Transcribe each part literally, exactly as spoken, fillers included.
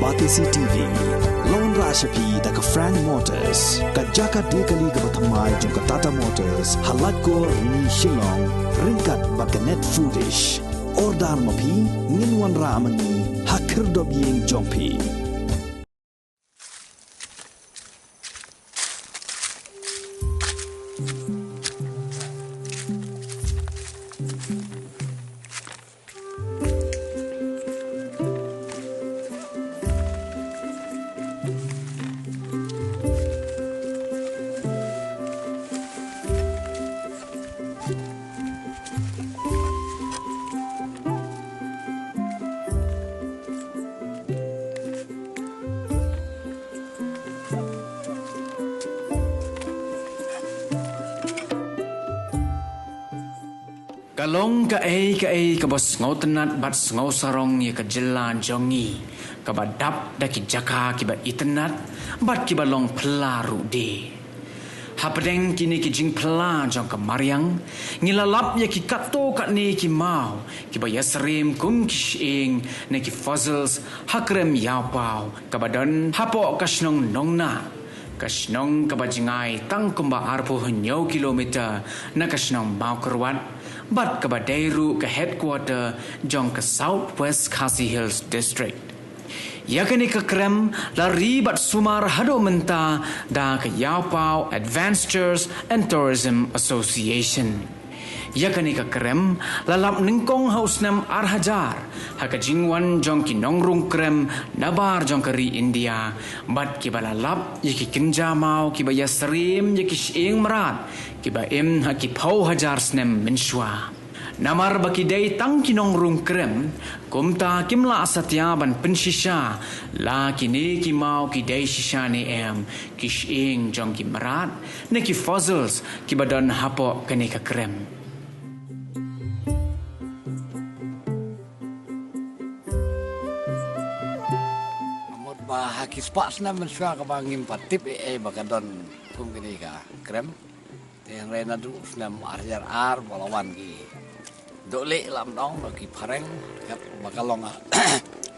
Batesi T V la wanrah sha phi da ka Frank Motors, ka jaka die kali kaba thymmai jong ka Tata Motors, ha Laitkor Rni Shillong, ryngkat bad ka Net Foodish. Order ma phi, ngin wanrah ma ngi ha khyrdop ïing jong phi. Ka long kaei kaei kaba sngewtynnat bad sngewsarong ïa ka jylla jong ngi, kaba dap da ki jaka kiba itynnat bad kiba long phylla ruh de. Hapdeng kine ki jingphylla jong ka mariang, ngi la lap ïa ki katto katne ki maw kiba ïasyriem kum ki shyieng ne ki fossils ha krem Ïawpaw kaba don hapoh ka shnong Nongnah, ka shnong kaba jngai tang kumba arphew hynñiew kilometer na ka shnong Mawkyrwat, bad kaba dei ruh ka headquarter jong ka South West Khasi Hills District. Ïa kane ka krem la ri bad sumar haduh mynta da ka Ïawpaw Adventurers and Tourism Association. Ïa kane ka krem la lap nyngkong ha u snem ar hajar ha ka jingwan jong ki nongrung krem nabar jong ka ri India, bad kiba la lap ïa ki kynja maw kiba ïasyriem ïa ki shyieng mrad kiba im ha ki phew hajar snem mynshuwa. Namar ba ki dei tang ki nongrung krem, kumta kim lah satia ban pynshisha la kine ki maw ki dei shisha ne em ki shyieng jong ki mrad ne ki fossils kiba don hapoh kane ka krem. Mut ba ha ki spah snem mynshuwa kaba ngim pat tip ei ei ba ka don kum kine ka krem. Te hynrei naduh u snem ar hajar ar ba la wan ki dohlieh lah ban ong, ki phareng, kat ba ka long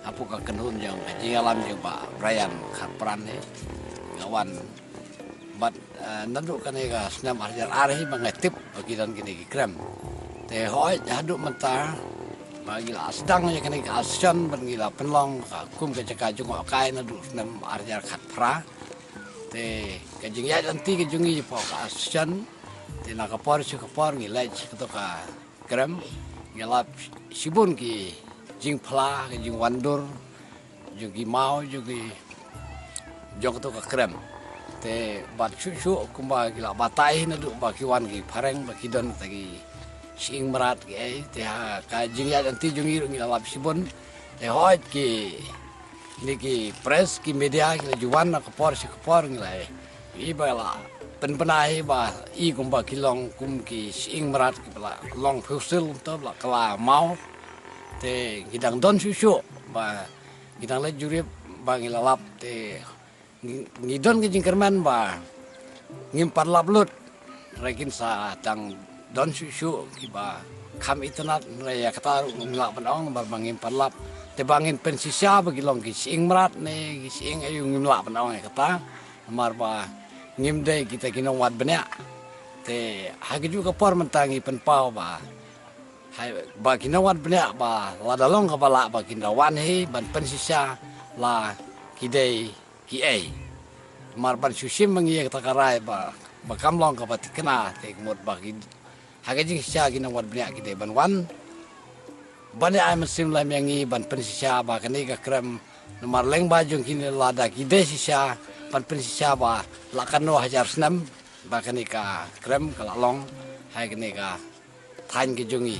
hapoh ka kynhun jong ka jingïalam jong Bah Brian Kharpran hi. Nga wan bad, eh, naduh kane ka snem ar hajar ar hi ba nga tip ba ki don kine ki krem. Te hooid haduh mynta ba ngi la sdang ïa kane ka association bad ngi la pynlong ka kum ka jaka jngohkai naduh u snem ar hajar khatphra. Te ka jingïaid lynti ka jong ngi hapoh ka association, te na ka por sha ka por ngi leit sha kato ka krem, ngi lap shibun ki jingphla, ki jingwandur jong ki maw, jong ki, jong kato ka krem. Te bad shuh shuh kumba ki la batai naduh ba ki wan ki phareng ba ki don kita ki shyieng mrad kiei, te ha ka jingïaid lynti jong ngi ruh ngi la lap shibun. Te hooid ki, kine ki press, ki media ki la ju wan na ka por sha ka por, ngi la ïohi ba la pynbna hi ba i kumba ki long kum ki shyieng mrad kiba la long fossil, kumta ba la kylla maw. Te ngi dang don shuh shuh ba ngi dang leit jurip ba ngi la lap, te ngi, ngi don ka jingkyrmen ba ngim pat lap lut. Hynrei kin sa dang don shuh shuh kiba kham itynnat, hynrei ïa kata ruh ngim lah ban ong namar ba ngim pat lap. Te ba ngin pynshisha ba ki long ki shyieng mrad ne ki shyieng aïu, ngim lah ban ong ïa kata namar ba ngim dei kita ki nongwad bniah. Te ha kajuh ka por mynta ngi pynpaw ba, hai, ba ki nongwad bniah ba lada long kaba lah ba kin da wan hi ban pynshisha la ki dei kiei. Namar ban shu shim ma ngi ïa kata ka rai ba, ba kam long kaba thikna, te ka mut ba ki, ha ka jingshisha ki nongwad bniah ki dei ban wan ban ïa ai mynsiem lem ïa ngi ban pynshisha ba kane ka krem, namar lyngba jong kine lada ki dei shisha ban pynshisha ba la katno hajar snem ba kane ka krem ka la long ha kane ka thaiñ ka jong ngi.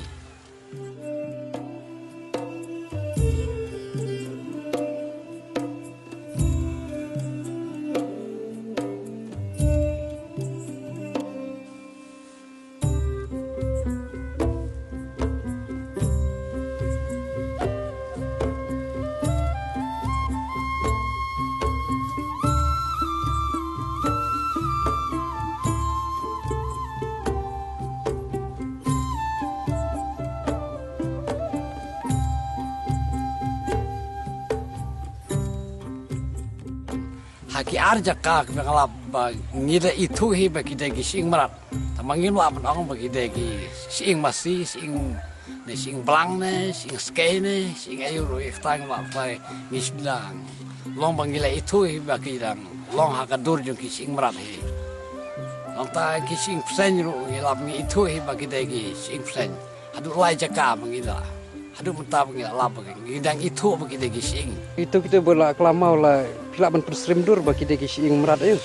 Ha ki ar jaka kiba nga lap ba ngi da ithuh hi ba ki dei ki shyieng mrad. Tangba ngim lah ban ong ba ki dei ki shyieng masi, shyieng ne shyieng blang ne shyieng skei ne shyieng aïu ruh, ïa kata ngim lah ban ong. Ngi sdang long ba ngi la ithuh hi ba ki dang long ha ka dur jong ki shyieng mrad hi. Nangta ki shyieng bseiñ ruh ngi lap ngi ithuh hi ba ki dei ki shyieng bseiñ. Haduh lai jaka ba ngi la, haduh mynta ba ngi la lap ba ngi dang ithuh ba ki dei ki shyieng. Ito kito ba la klamau la phi lah ban pynsyriem dur ba ki dei ki shyieng mrad, eh.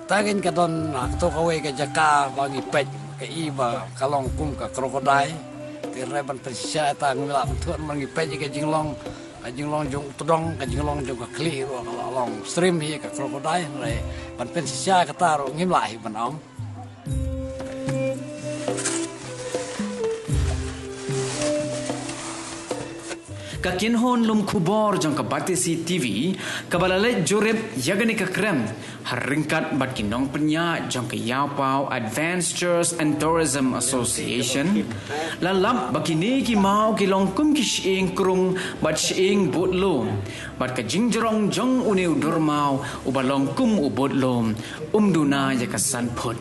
Ta kein ka don ha kato kawei ka jaka ba ngi peit ka i ba ka long kum ka crocodile. Te hynrei ban pynshisha ta ngi lah ban thuh, ban ngi peit ka jinglong, ka jinglong jong u tdong, ka jinglong jong ka khlieh ruh ka la long syriem hi ka crocodile, hynrei ban pynshisha kata ruh ngim lah hi ban ong. Ka kynhun lum khubor jong ka Batesi T V kaba la leit jurip ïa kane ka krem ha ryngkat bad ki nongpynïaid jong ka Yapaw Adventurers and Tourism Association la lap ba kine ki maw ki long kum ki shyieng krung bad shyieng bud lum, bad ka jingjrong jong une u dur maw uba long kum u bud lum um duna ïa ka san phut.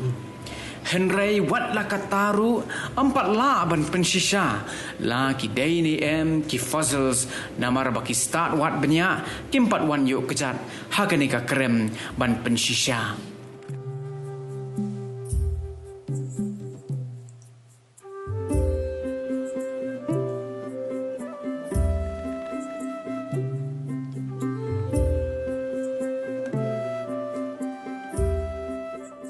Hynrei wat la katta ruh ym pat lah ban pynshisha la ki dei ne em ki fossils, namar ba ki stad wad bniah kim pat wan ïuh kjat ha kane ka krem ban pynshisha.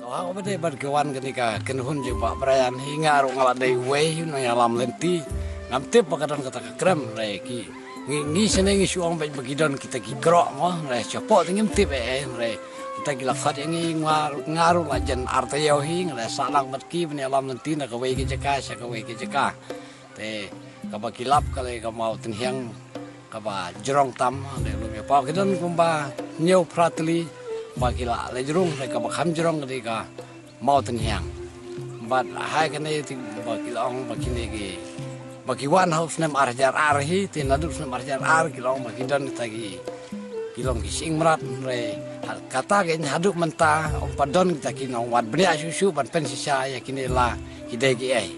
To, ha kaba ïadei bad ka wan kane ka kynhun jong Bah Brian hi, nga ruh nga la dei uwei u nongïalam lynti. Ngam tip ba ka don kata ka krem, hynrei ki, ngi, ngi shane ngi shu ong beit ba ki don kita ki krok mo, hynrei shapoh te ngim tip ei ei, hynrei kita ki la khot ïa ngi, nga ruh, nga ruh la jan ar taïew hi, nga la sah lang bad ki ban ïalam lynti na kawei ka jaka sha kawei ka jaka. Te kaba ki lap ka dei ka maw tynhiang kaba jrong tam, dei lum ïa paw ki don kumba hynñiew phra tylli ba ki la leit rung, te kaba kham jrong ka dei ka maw tynhiang. Bad hai kane te ba ki la ong ba kine ki, ba ki wan ha u snem ar hajar ar hi, te naduh u snem ar hajar ar ki la ong ba ki don kita ki, ki long ki shyieng mrad, hynrei ha, kata kein haduh mynta ym pat don kita ki nongwad bniah shuh shuh ban pynshisha ïa kine la ki dei ki ei.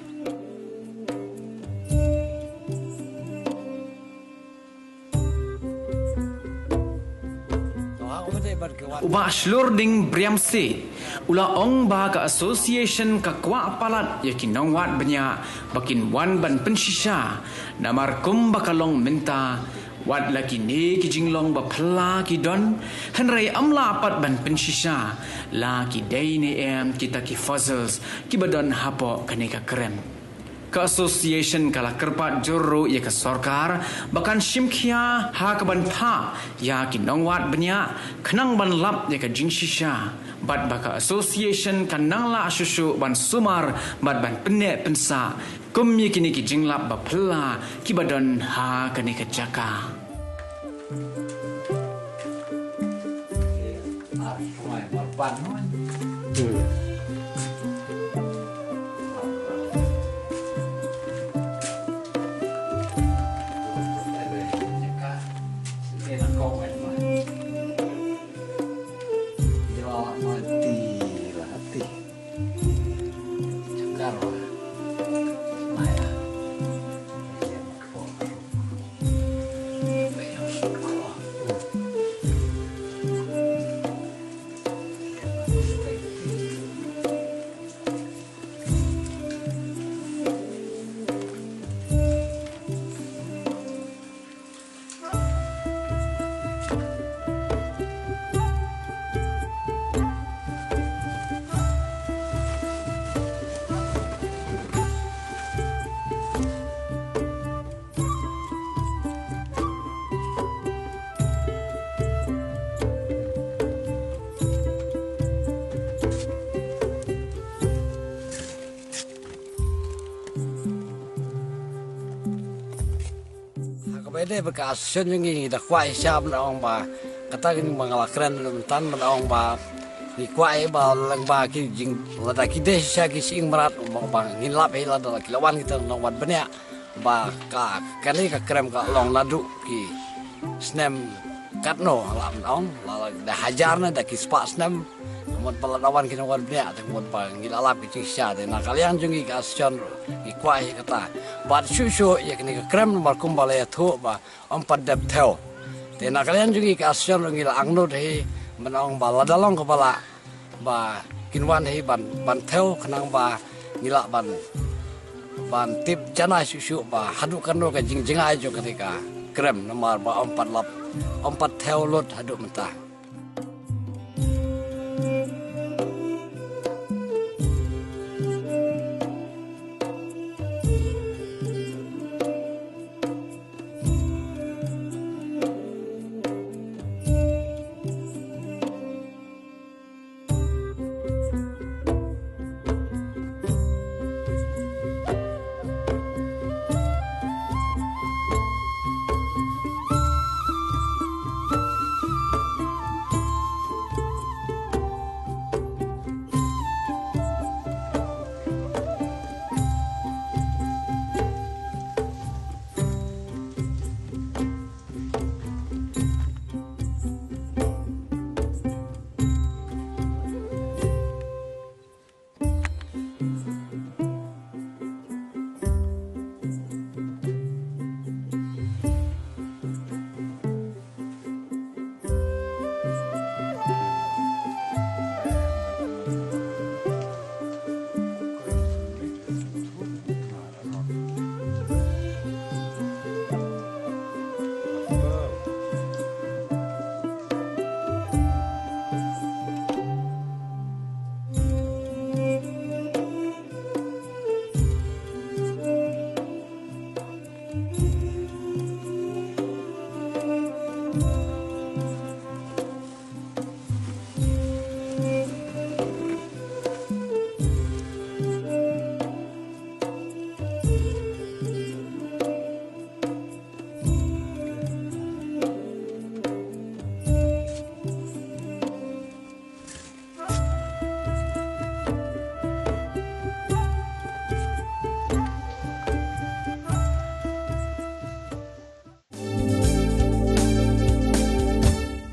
U Bah Shlurding Briamse u la ong ba ka association ka kwah palat ïa ki nongwad bniah ba kin wan ban pynshisha, namar kumba ka long mynta, wat la kine ki jinglong ba phylla ki don, hynrei ym lah pat ban pynshisha la ki dei ne em kita ki fossils kiba don hapoh kane ka krem. Ka association ka la kyrpad jur ruh ïa ka sorkar ba kan shim khia ha kaban phah ïa ki nongwad bniah khnang ban lap ïa ka jingshisha, bad ba ka association kan nang lah shuh shuh ban sumar bad ban pynneh pynsah kum ïa kine ki jinglap ba phylla kiba don ha kane ka jaka. Ha kaba ïadei bad ka association jong ngi, ngi da kwah shisha ban ong ba kata ka dei ba nga la kren mynta ban ong ba ngi kwah ba lyngba ki jing, lada ki dei shisha ki shyieng mrad ba, ba ngin lap hi lada ki la wan kita nongwad bniah ba ka, kane ka krem ka long naduh ki snem Katno la ong, la, la da hajar ne da ki spah snem. Mut ba la da wan ki nongwan bniah, te mut ba ngi la lap ki jingshisha, te na ka liang jong ngi ka association ruh ngi kwah hi kata. Bad shuh shuh ïa kane ka krem namar kumba la ïathuh ba ym pat dep thew. Te na ka liang jong ngi ka association ruh ngi la angnud hi, ban ong ba lada long kaba lah ba kin wan hi ban, ban thew khnang ba ngi lah ban, ban tip janai shuh shuh ba haduh katno ka jingjngai jong kane ka krem namar ba ym pat lap, ym pat thew lut haduh mynta.